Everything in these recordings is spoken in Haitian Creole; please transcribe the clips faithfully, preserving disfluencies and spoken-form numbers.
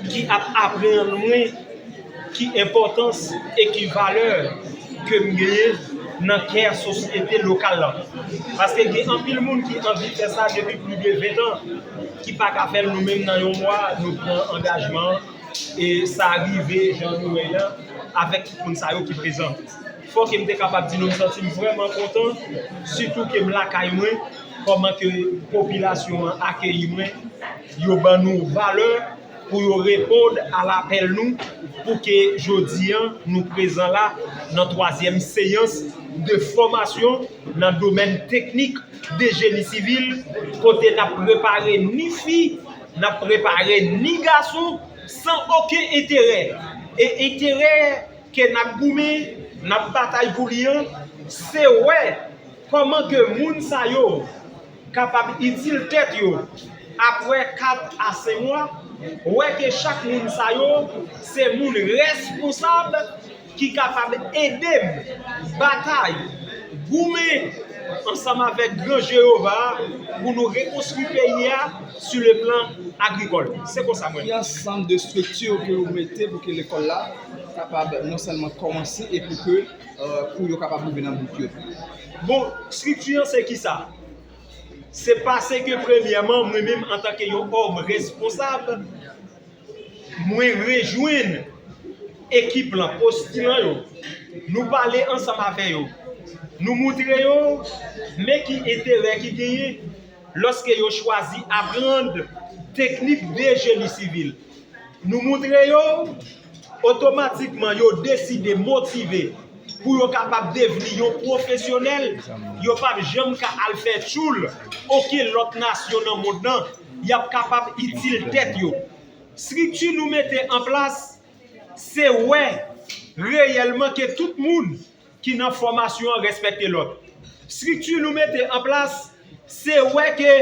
ki ap aprann mwen ki enpòtans e ki valè ke m genyen nan kè sosyete lokal la. Paske gen anpil moun ki anvi fè sa depi plis de ven an, ki pa ka fè l. Nou menm, nan yon mwa, nou pran angajman an, e sa rive jan nou wè la, avèk tout moun sa yo ki prezan. Fò ke m te kapab di nou, m santi m vrèman kontan, sitou ke m lakay mwen, kòman ke popilasyon an akeyi mwen, yo ban nou valè pou yo reponn a lapèl nou, pou ke jodi an nou prezan la nan twazyèm seyans de fòmasyon nan domèn teknik de jeni sivil, kote n ap prepare ni fi, n ap prepare ni gason, san okenn enterè. E enterè ke n ap goumen, n ap batay pou li an, se wè kòman ke moun sa yo kapab itil tèt yo apre kat a senk mwa, wè ke chak moun sa yo se moun responsab ki kapab ede m batay, goumen ansanm avèk gran Jewova a pou nou rekonstwi peyi a sou le plan agrikòl. Se konsa mwen. Ki ansanm de estrikti ke w mete pou ke lekòl la kapab non sèlman kòmanse e pou ke, euh, kou yo kapab rive nan bout yo? Bon, estrikti an se kisa? Se paske premyèman, mwen menm antanke yon òm responsab, mwen rejwenn ekip lan, postilan yo. Nou pale ansanm avè yo. Nou montre yo men ki enterè ki genyen lòske yo chwazi aprann teknik de jeni sivil. Nou montre yo, otomatikman yo deside, motive pou yo kapab devni yon pwofesyonèl. Yo p ap janm ka al fè tchoul okenn lòt nasyon nan mond lan. Y ap kapab itil tèt yo. Estrikti nou mete an plas, se wè reyèlman ke tout moun ki nan fòmasyon an respekte lòt. Estrikti nou mete an plas, se wè ke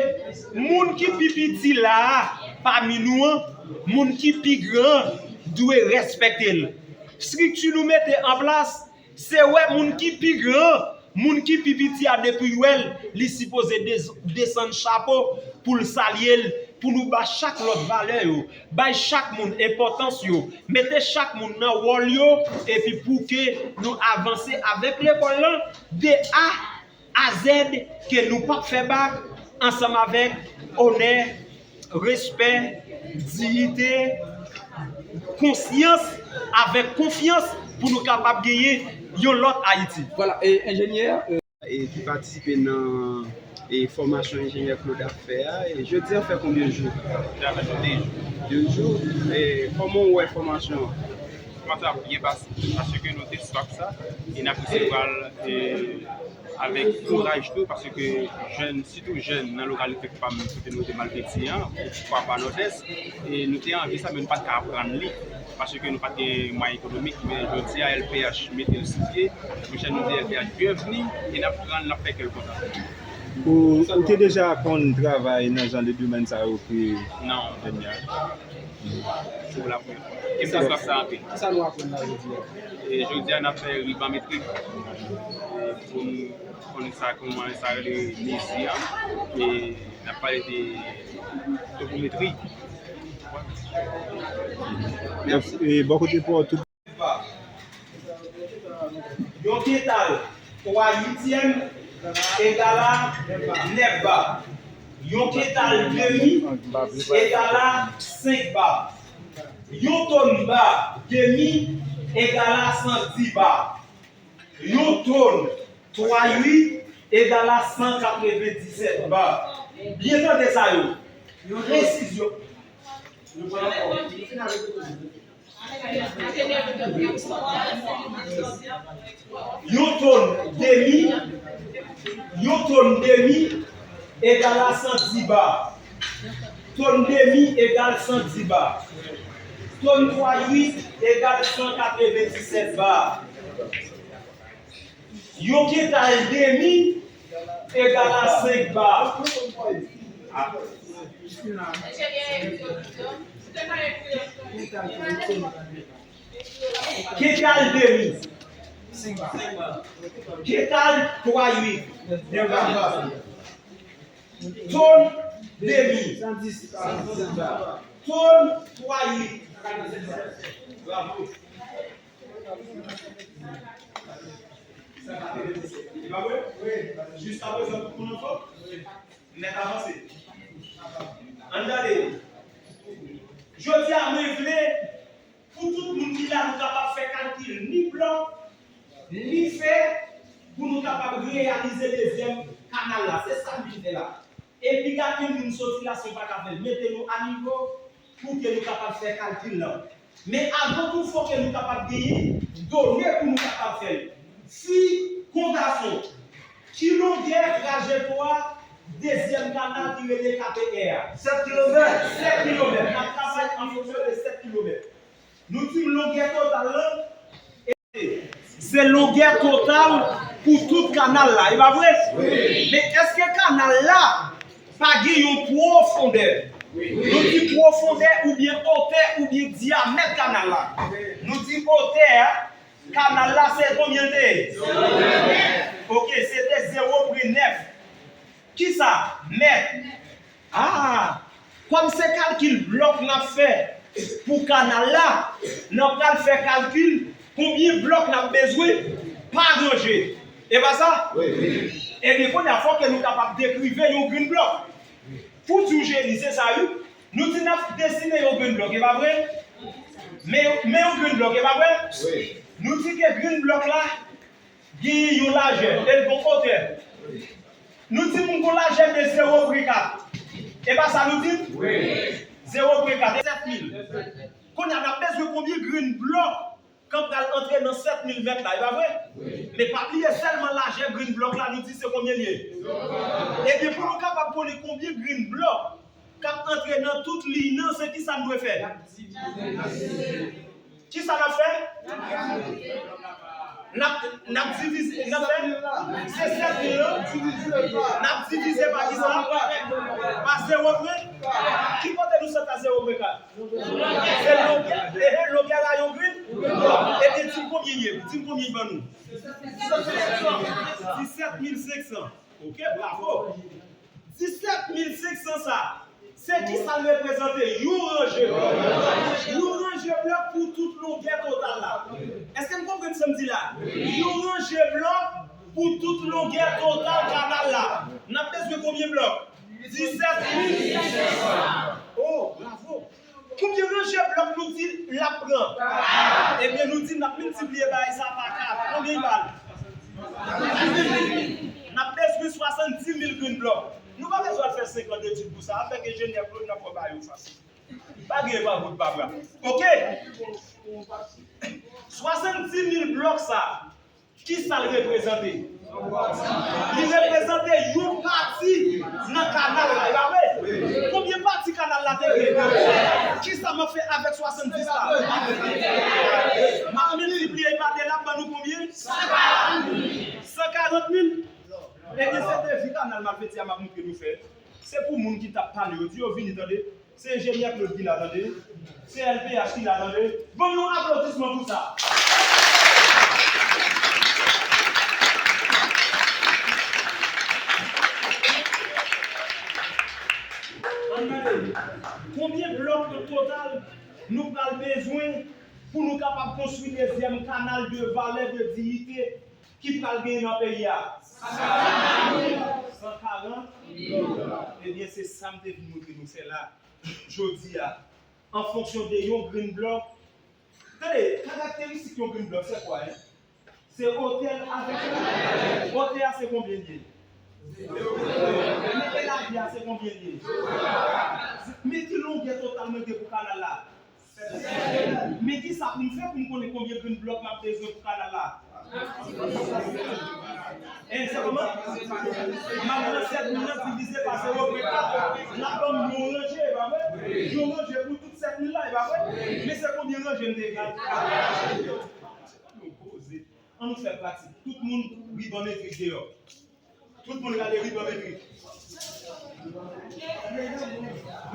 moun ki pi piti la a pami nou an, moun ki pi gran an dwe respekte l. Estrikti nou mete an plas, se wè moun ki pi gran an, moun ki pi piti a, depi l wè l, li sipoze des-, desann chapo pou l salye l, pou nou ba chak lòt valè yo, bay chak moun enpòtans yo, mete chak moun nan wòl yo, epi pou ke nou avanse avèk lekòl lan de A a Z, ke nou p ap fè bak, ansanm avèk onè, respè, diyite, konsyans, avèk konfyans, pou nou kapab genyen yon lòt Ayiti. Vwala, e, enjenyè, e, ki patisipe nan, e, fòmasyon enjenyè Claude ap fè a. E jodi a fè konbyen jou? Jodi a fè de jou. De jou. E kòman w wè fòmasyon an? Kòman sa ap byen pase? Paske nou te swaf sa, e n ap resevwa l, e, avèk kouraj tou, paske jèn, sitou jèn nan lokalite pa m, kote nou te Malpeti an, poukwa pa Nòdès, e nou te anvi sa, men nou pa t ka aprann li, paske nou pa t gen mwayen ekonomik, men jodi a, L P H mete l sou pye, monchè, nou di L P H byenvni, e n ap pran l, n ap fè kè l kontan. Ou, ou te deja konn travay nan jan de domèn sa yo ke... Non. Se pou la premyè fwa. E m te swaf sa anpil. Kisa nou aprann la jodi a? E jodi a, n ap fè riban metrik. E pou n konn sa, kòman sa rele mezi an. E n ap pale de topometri. Mèsi. E bò kote pa w, tout ba. Yon kental twa uityèm egal a nèf ba. Yon kental demi egal a senk ba. Yon tòn ba demi egal a san dis ba. Yon tòn twa uit egal a san katrevenndisèt ba. Byen tande sa yo. Presizyon. Yon tòn demi, yon tòn demi egal a san dis ba. Tòn demi egal san dis ba. Tòn twa uit egal san katrevenndisèt ba. Yon kental demi egal a senk ba. Kental demi. Kental twa uit. Tòn demi. Tòn twa uit. Bravo. Sa pa te nesesè. E pa vre? Wi. Jiskaprezan, tout moun anfòm? Wi. Nèt avanse. Ann gade. Jodi a, mwen vle pou tout moun ki la, nou kapab fè kalkil ni blòk, ni fè, pou nou kapab reyalize dezyèm kanal la. Se sa m vin fè la. E piga ke moun soti la, si yo pa ka fè l, mete nou a nivo pou ke nou kapab fè kalkil lan. Men avan tou, fò ke nou kapab genyen done pou nou kapab fè l. Fi kon gason, ki longè trajektwa dezyèm kanal ki rele K P R a? Sèt kilomèt. Sèt kilomèt. N ap travay an fonksyon de sèt kilomèt. Nou di m longè total lan, se longè total pou tout kanal la, e pa vre? Wi. Men èske kanal la pa gen yon pwofondè? Wi. Nou di pwofondè oubyen otè oubyen dyamèt kanal la. Wi. Nou di otè a, kanal la se konbyen l te ye? Zewo pwen nèf. Ok, se te zewo pwen nèf. Kisa? Mèt. Ah! Kòm se kalkil blòk n ap fè pou kanal la, n ap pral fè kalkil konbyen blòk n ap bezwen pa ranje. E pa sa? Wi, wi. Ebyen, kounye a, fò ke nou kapab dekrive yon grenn blòk. Pou di w jeni, se sa, wi. Nou di n ap desine yon grenn blòk, e pa vre? Men, men yon grenn blòk, e pa vre? Wi. Nou di ke grenn blòk la, genyen yon lajè, e l gon otè. Nou di moun gon lajè de zewo pwen kat. E pa sa nou di? Wi. Zewo pwen kat, sèt mil. Kounye a, n ap bezwen konbyen grenn blòk k ap pral antre nan sèt mil mèt la, e pa vre? Wi. Men pa bliye sèlman lajè grenn blòk la, nou di se konbyen l ye? Zewo pwen kat. Ebyen, pou nou kapab konnen konbyen grenn blòk k ap antre nan tout liy nan, se kisa n dwe fè? Kisa n ap fè? N ap, n ap divize, n ap fè? Se sèt mil lan. N ap divize pa kisa? Pa zewo pwen? Ki kote nou sot a zewo pwen kat? Se longè, ehe, longè la yon grenn? Ebyen, di m konbyen l ye, di m konbyen l ban nou. Disèt mil senk san. Ok, bravo. Disèt mil senk san sa, se kisa l reprezante? Yon ranje blòk. Yon ranje blòk pou tout longè total la. Èske n konprann sa m di la? Yon ranje blòk pou tout longè total kanal la. N ap bezwen konbyen blòk? Disèt mil senk san. Oh, bravo. Konbyen ranje blòk nou di l ap pran? Ebyen, nou di n ap miltipliye bagay sa pa kat. Konbyen l ba l? N ap bezwen swasanndis mil grenn blòk. Nou pa bezwen al fè senk an etid pou sa. Avèk enjenyè Claude, n ap fè bagay yo fasil. Pa gen pa bout pa bra. Ok? Swasanndis mil blòk sa, kisa l reprezante? Li reprezante yon pati nan kanal la, e pa vre? Konbyen pati kanal la te gen? Kisa m ap fè avèk swasanndis la? M ap miltipliye pa de, l ap ban nou konbyen? San karant mil. Ebyen, se devi kanal Malfeti a m ap montre nou fè. Se pou moun ki t ap pale yo, di yo vini, tande. Se enjenyè Claude ki la, tande. Se L P H ki la, tande. Ban m yon aplodisman pou sa. Ann gade, konbyen blòk an total nou pral bezwen pou nou kapab konstwi dezyèm kanal de valè, de diyite ki pral genyen nan peyi a? San karant mil dola. Ebyen, se sa m te vin montre nou fè la. Jodi a, an fonksyon de yon grenn blòk. Tande, karakteristik yon grenn blòk, se kwa, en? Se otè l avèk, otè a se konbyen l ye? Mete lajè a se konbyen l ye? Mete longè total mwen gen pou kanal la. Men kisa pou m fè pou m konnen konbyen grenn blòk m ap bezwen pou kanal la? Hein, se kòman? M ap pran sèt mil lan divize pa zewo pwen kat, l ap ban m yon ranje, e pa vre? Yon ranje pou tout sèt mil la, e pa vre? Men se konbyen ranje m te gen? Ann nou fè pratik. Tout moun, riban metrik deyò. Tout moun gade riban metrik.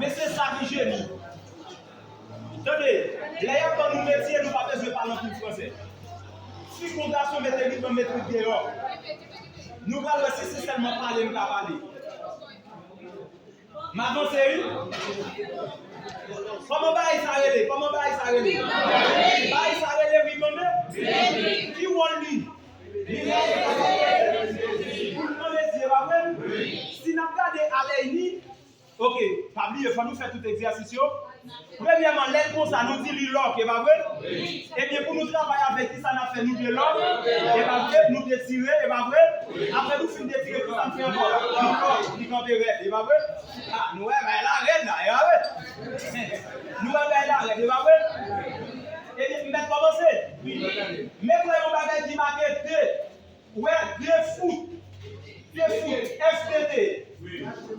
Men se sa ki jeni. Tande, lè y ap ban nou metye, nou pa bezwen pale anpil fransè. Fi kon gason, mete riban metrik deyò. Nou pral wè si se sèlman pale m ka pale. M avanse, wi. Kòman bagay sa rele? Kòman bagay sa rele? Nou fè tout egzèsis yo. Premyèman, lè l konsa, nou di li lòk, e pa vre? Ebyen, pou nou travay avèk li, sa n ap fè, nou de lòk, e pa vre? Nou de tire, e pa vre? Apre nou fin de tire, ki sa n fè ankò? Nou lòk, li kanpe rèd, e pa vre? Ah, nou wè, bay la rèd la, e pa vre? Nou wè, bay la rèd, e pa vre? Ebyen, m mèt kòmanse. Men kwè yon bagay ki make de. Ou wè, de fout. De fout. F T T.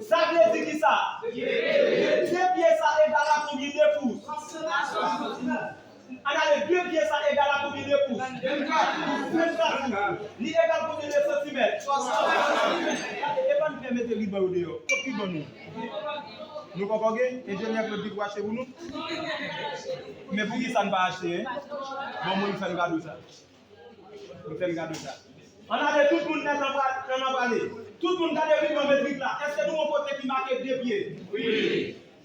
Sa vle di ki sa? De pye sa egal a konbyen de pous? Ann ale, de pye sa egal a konbyen de pous? Vennkat pous. Li egal konbyen de santimèt? Gade, epa n fè mete riban yo deyò. Kot riban nou? Nou poko gen? Enjenyè Claude ki pou achte pou nou? Men poukisa n pa achte, en? Bon, mwen, m fè n kado sa. Nou fè n gade sa. Ann ale, tout moun nèt nan pra-, nan, nan prale. Tout moun gade riban metrik la. Èske nou wè yon kote ki make de pye? Wi.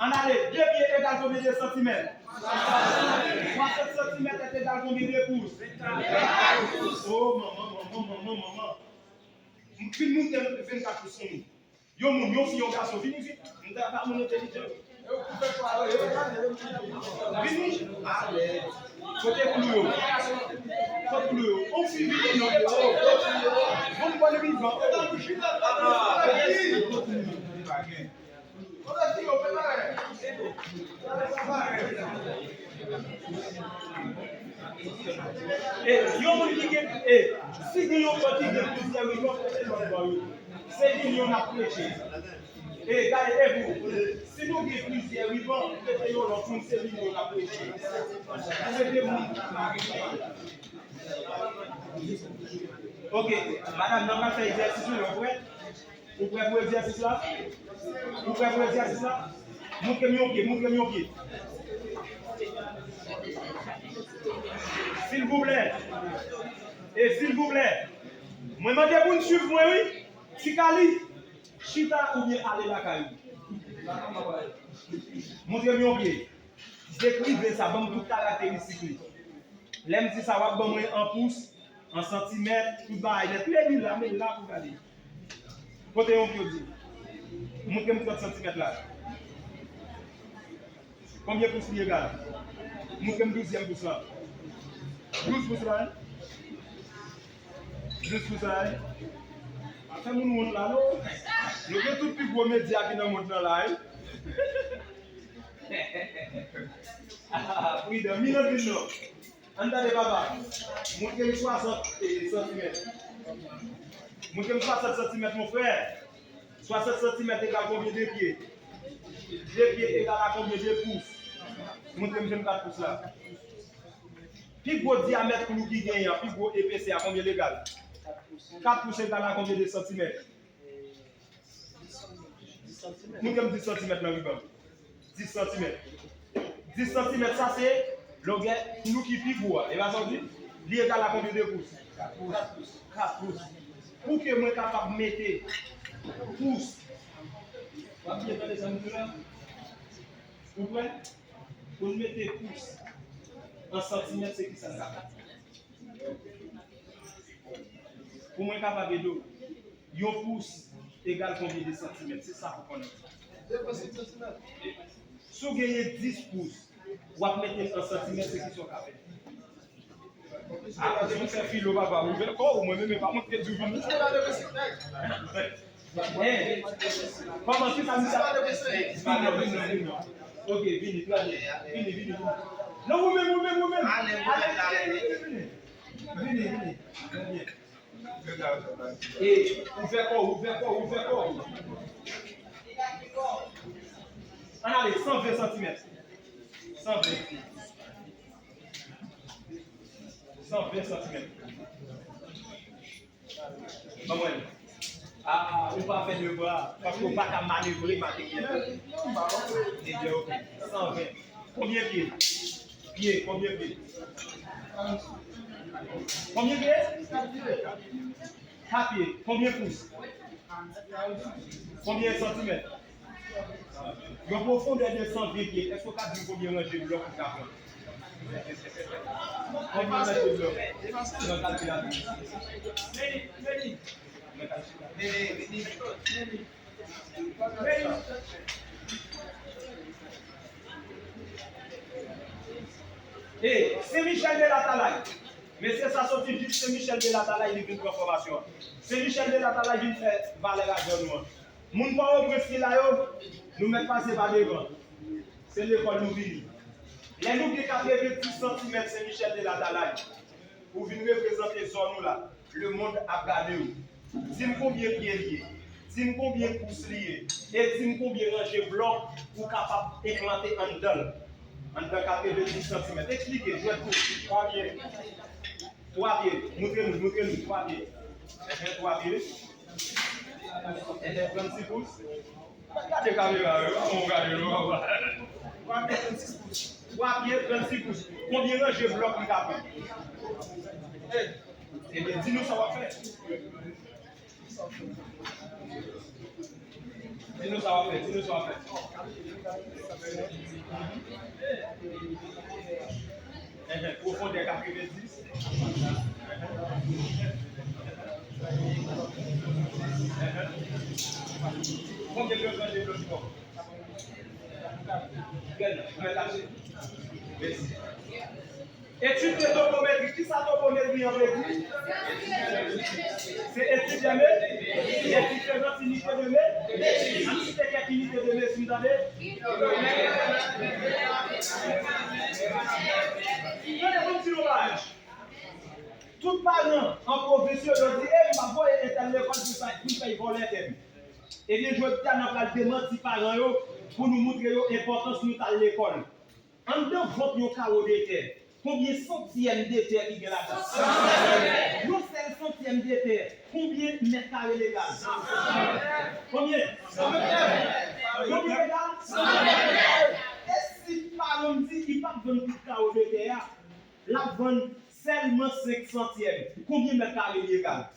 Ann ale, de pye egal konbyen de santimèt? Swasant santimèt egal konbyen de pous? Oh, manman, manman, manman, manman. M fin moute vennkat pous pou nou. Yon moun, yon fi, yon gason, vini, vini. M ta pa moun entèlijan. Vini. Alèz. Kote klou yo? Kote klou yo? On fi vini, non? Bon, bon, vini, bon. E, yon moun ki gen, e, si gen yon bò ki gen plizyè riban, kote lòt bò yo? Se linyon n ap preche. E, gade, e pou, si nou gen plizyè riban, mete yon lòt moun, se linyon n ap preche. Se de moun ki pa riban. Ok, madanm nan pral fè egzèsis nou, ou prè? Ou prè pou egzèsis la? Ou prè pou egzèsis la? Montre m yon pye, montre m yon pye. Silvouplè. E silvouplè. Mwen mande pou n swiv mwen, wi. Ti Kali. Chita oubyen ale lakay ou. Montre m yon pye. Dekrive sa, ban m tout karakteristik li. Lè m di sa, w ap ban mwen an pous, an santimèt, tout bagay nèt. Men li la, men la pou gade. Kote yon pye w di? Montre m trant santimèt la. Konbyen pous li egal? Montre m douzyèm pous la. Douz pous la, wi. Douz pous la, wi. Pa fè moun wont la, non. Nou gen tout pi gwo medya ki nan mond lan la, wi. Pridan, mi nan vin non. Ann tande papa. Montre m swasant, e, santimèt. Montre m swasant santimèt, mon frè. Swasant santimèt egal konbyen de pye? De pye egal a konbyen de pous? Montre m vennkat pous la. Pi gwo dyamèt klou ki genyen an, pi gwo epesè a, konbyen l egal? Kat pous egal a konbyen de santimèt? Montre m dis santimèt nan riban. Dis santimèt. Dis santimèt, sa se longè klou ki pi gwo a. E pa sa w di? Li egal a konbyen de pous? Kat pous. Kat pous. Pou ke mwen kapab mete pous. W ap byen tande sa m di la? Ou prè? Pou n mete pous an santimèt, se ki sa n ka fè? Pou mwen kapab ede w, yon pous egal konbyen de santimèt? Se sa pou konnen. Si w genyen dis pous, w ap mete l an santimèt, se ki sa w ka fè? A, si w fè filo, papa, ouvè kò w, mwen menm, e pa mwen ki te di w vini. Kòman, ki sa misye ap fè? Vin non, vin non, vin non. Ok, vini, trè byen. Vini, vini, vini. Non, ou menm, ou menm, ou menm. Ale, vini, vini, vini. Vini, vini. Trè byen. E, ouvè kò w, ouvè kò w, ouvè kò w. Ann ale, san ven santimèt. San ven. San ven santimèt. Ban mwen. A, ou pa fè devwa, paske ou pa ka manevre materyèl. Ebyen, ok. San ven. Konbyen pye? Pye, konbyen pye? Konbyen pye? Kat pye. Konbyen pous? Konbyen santimèt? Yon pwofondè de san ven pye. Èske w ka di m konbyen ranje blòk ou ka pran? Konbyen ranje blòk? Nan kalkilatris. Nan kalkilatris. Vini, vini. Vini. Vini. E Sen Michèl de Latalay. Mesye sa soti jis Sen Michèl de Latalay, li vin pran fòmasyon an. Sen Michèl de Latalay vin fè valè radyo nou an. Moun Pòtoprens ki la yo, nou mèt pase pa devan. Se lekòl nou vini. Lè nou gen katrevenndis santimèt Sen Michèl de Latalay, ou vin reprezante zòn ou la, lemonn ap gade w. Di m konbyen pye l ye, di m konbyen pous li ye, e di m konbyen ranje blòk ou kapab enplante anndan l. Anndan katrevenndis santimèt. Eksplike, jwèt kou. Twa pye. Twa pye. Moutre nou, moutre nou. Twa pye. Enhen, twa pye. Enhen, trannsis pous. Gade kamera yo, pa bon gade nou anba. Twa pye, trannsis pous. Twa pye, trannsis pous. Konbyen ranje blòk li ka pran? Ebyen, di nou sa w ap fè. Di nou sa w ap fè, di nou sa w ap fè. Enhen, pwofondè katrevenndis. Enhen. Enhen. Konbyen de ranje blòk li ba w? Bèl, mwen lache. Mèsi. Etid de topometri. Kisa topometri an vle di? Se etid de me-, de diferan inite de me-, ann site kèk inite de mezi, tande? Tande, pou m di nou bagay. Tout paran an pwovens yo, yo di, e, m ap voye entèl lekòl pou sa, pou l fè vòlè tè m. Ebyen, jodi a, n ap pral demanti paran yo pou nou moutre yo enpòtans nou t al lekòl. Anndan vant yon kawo de tè, konbyen santyèm de tè ki gen ladan? Yon sèl santyèm de tè, konbyen mèt kare l egal? Konbyen? Konbyen l egal? E si paran m di li p ap vann tout kawo de tè a, l ap vann sèlman senk santyèm, konbyen mèt kare li egal?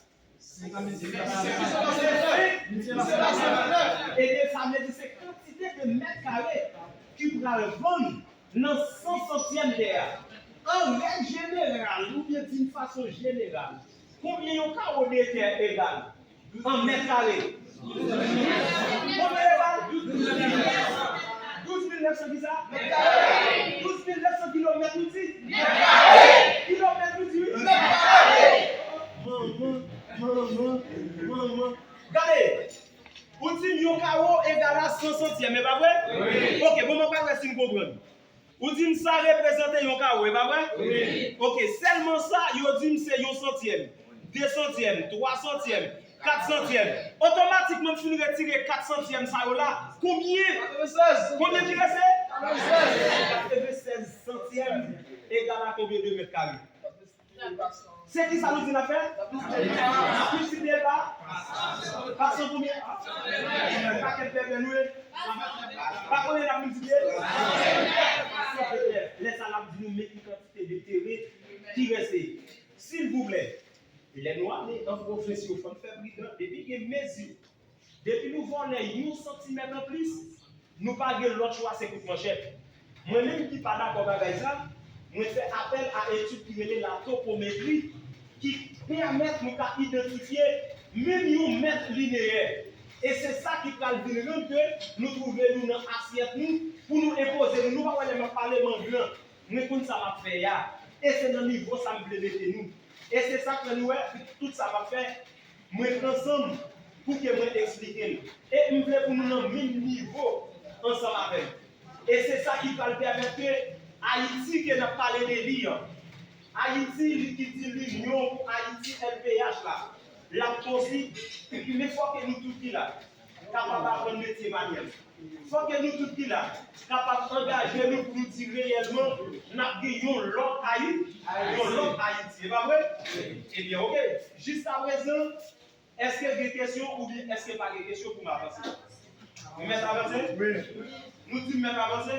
Ebyen, sa vle di se kantite de mèt kare ki pral vann nan san santyèm tè a. An règ jeneral, oubyen d'une façon générale, konbyen yon kawo de tè egal an mèt kare? Konbyen egal? Douz mil nèf san kisa? Douz mil nèf san kilomèt nou di? Kilomèt nou di wi. Manman, manman, manman. Gade, ou di m yon kawo egal a san santyèm, e pa vre? Wi. Oke, bon, mwen pral wè si m konprann. Ou di m sa reprezante yon kawo, e pa vre? Wi. Oke, sèlman sa, yo di m se yon santyèm, de santyèm, twa santyèm, kat santyèm. Otomatikman, m fin retire kat santyèm sa yo la. Konbyen? Katrevennsèz. Konbyen ki rete? Katrevennsèz. Katrevennsèz santyèm egal a konbyen de mèt kare? Se ki sa nou di n ap fè? N ap miltipliye l pa? Pa san konbyen? Pakèt bèbè nou ye. Pa konbyen n ap miltipliye? Lè sa l ap di nou men ki kantite de teren ki rete. Silvouplè, lè nou ale an pwovens yo, fò n fè pridan. Depi gen mezi, depi nou vòlè yon santimèt anplis, nou pa gen lòt chwa, se kout manchèt. Mwen menm ki pa dakò bagay sa, mwen fè apèl a etid ki rele la topometri, ki pèmèt nou ka idantifye menm yon mèt lineyè. E se sa ki pral vin rann ke nou twouve nou nan asyèt nou pou nou enpoze nou. Nou pa wè lè m ap pale m an gran. Mwen konn sa m ap fè a. E se nan nivo sa m vle mete nou. E se sa k fè nou wè tout sa m ap fè, mwen pran san m pou ke mwen eksplike l. E m vle pou nou nan menm nivo ansanm avè m. E se sa ki pral pèmèt ke Ayiti ke n ap pale de li an, Ayiti, li ki di Linyon pou Ayiti, L P H la, l ap posib, men fò ke nou tout ki la kapab aprann metye manyèl. Fò ke nou tout ki la kapab angaje nou pou nou di reyèlman n ap gen yon lòt Ayi-, yon lòt Ayiti. E pa vre? Ebyen, oke. Jiskaprezan, èske gen kesyon oubyen èske pa gen kesyon pou m avanse? M mèt avanse? Wi. Nou di m mèt avanse?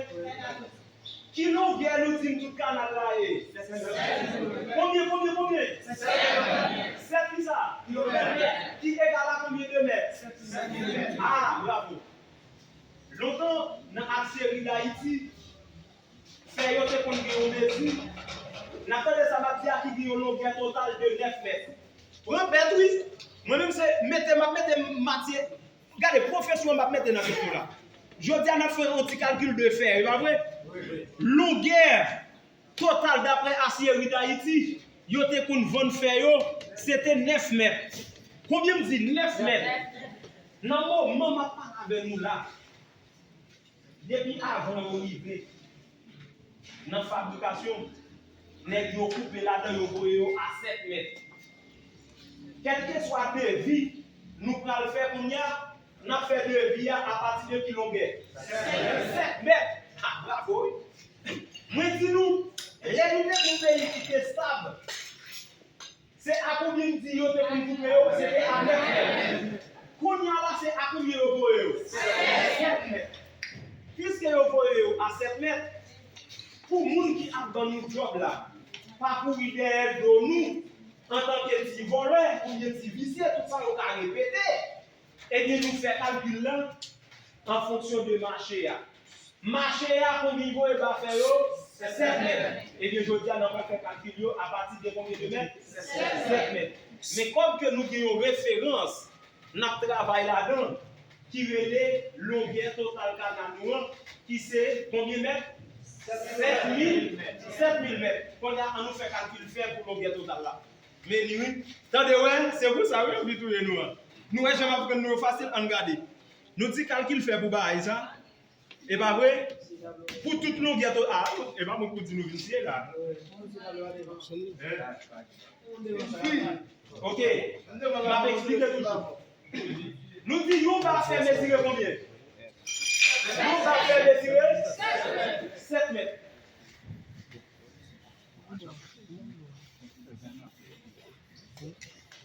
Ki longè nou di m tout kanal la ye? Konbyen, konbyen, konbyen? Sèt kisa? Kilomèt. Ki egal a konbyen de mèt? Ah, bravo. Lontan, nan Alseri, Dayiti, fè yo te konn gen yon mezi. N ap tande sa m ap di a ki gen yon longè total de nèf mèt. Pran bèt, wi. Mwen menm se mete, m ap mete matye. Gade, pwofesyon m ap mete nan kesyon la. Jodi a, n ap fè yon ti kalkil de fè, e pa vre? Longè Total, daprè Aciérie d'Haïti, yo te konn vann fè yo, se te nèf mèt. Konbyen m di nèf mèt? Nan moman m ap pale avè nou la, depi avan yo rive nan fabrikasyon, nèg yo koupe ladan, yo voye yo a sèt mèt. Kèlkeswa devi nou pral fè kounye a, n ap fè devi a apati de ki longè? Sèt mèt. Ha, bravo, wi. Mwen di nou, lè nou te gen yon peyi ki te estab, se a konbyen m di yo te konn koupe yo? Se te a nèf mèt. Kounye a la, se a konbyen yo voye yo? Sèt mèt. Piske yo voye yo a sèt mèt, pou moun ki ap ban nou djòb la pa kouri dèyè do nou antanke ti vòlè oubyen ti visye, tout sa yo ka repete. Ebyen, nou fè kalkil la an fonksyon de mache a. Mache a, konbyen li voye ba fè yo? Sèt mèt. Ebyen, jodi a, n ap fè kalkil yo apati de konbyen de mèt? Sèt mèt. Men kòm ke nou gen yon referans, n ap travay ladan, ki rele longè total kanal nou an, ki se konbyen mèt? Sèt mil, sèt mil mèt. Kounye a, ann nou fè kalkil fè pou longè total la. Men li, wi. Tande, wè, se pou sa, wi, yo vin touye nou an. Nou wè jan m ap rann nou yo fasil, ann gade. Nou di kalkil fè pou bagay sa. E pa vre? Pou tout longè to-, a, e pa mwen pou di nou visye la. Hein? Ok. M ap eksplike toujou. Nou di yon ba fè mezire konbyen? Yon ba fè mezire sèt mèt.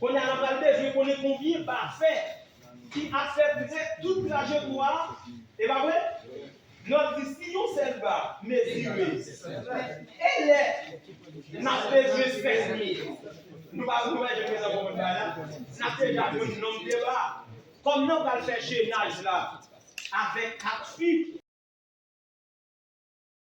Kounye a, n ap pral bezwen konnen konbyen ba fè ki ap fè trè-, tout trajektwa a, e pa vre? Nou ap di si yon sèl ba mezire, e lè n ap bezwen sèt mil, nou pa, nou pa janm gentan konprann bagay la, n ap deja jwenn nonb de ba. Kòm nou pral fè chenaj la avèk kat fi,